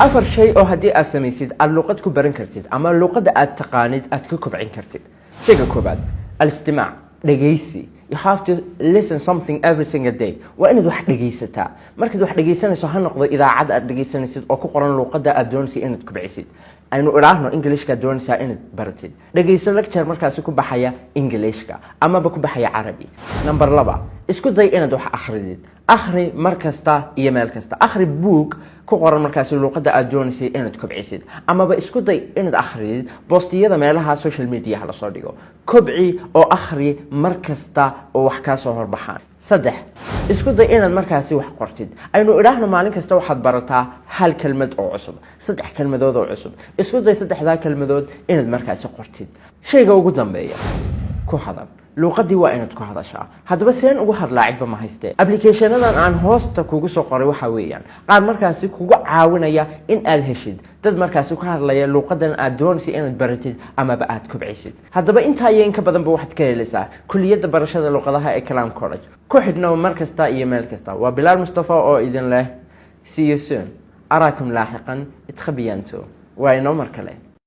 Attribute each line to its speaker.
Speaker 1: Afar shay oo haddii aad samaysid aada luuqad ku baran kartid ama luuqadda aad taqaanid aad ka kobcin kartid. Shayga koobaad, الاستماع, dhegaysi. You have to listen something every single day. Waa inaad wax dhegaysataa. Markaad wax dhegaysanayso, ha noqdo idaacad aad dhegaysanaysid oo ku qoran luuqadda aad doonaysa inaad kobcisid. Aynu idhaahno Englishka doonaysaa inaad baratid, dhegayso lecture markaasi ku baxaya Englishka amaba ku baxaya Carabi. Number 2, isku day inaad wax akhridid. Akhri mar kasta iyo meel kasta. Akhri buug ku qoran markaasi luuqadda aad doonaysay inaad kobcisid, amaba isku day inaad akhridid postiyada meelaha social mediaha lasoo dhigo. Kobci oo akhri mar kasta oo wax kaa soo horbaxaan. 3, isku day inaad markaasi wax qortid. Aynu idhaahno maalin kasta waxaad barataa hal kelmad oo cusub, saddex kelmadood oo cusub. Isku day saddexdaa kelmadood inaad markaasi qortid. Shayga ugu dambeeya, ku hadal. Luuqadii waa inaad ku hadashaa. Haddaba seen ugu hadlaa? Cidba ma haystee. Applicationadan aan hoosta kugu soo qoray waxaa weeyaan qaar markaasi kugu caawinaya in aad heshid dad markaasi ku hadlaya luuqadan aad doonaysa inaad baratid amaba aad kobcisid. Haddaba intaa iyo in ka badanba waxaad ka helaysaa kuliyadda barashada luuqadaha ee Kalam College. Ku xidhnow mar kasta iyo meel kasta. Waa Bilaal Mustafa oo idin leh see you soon, أراكم لاحقا, itqabiyanto. Waa inoo mar kale.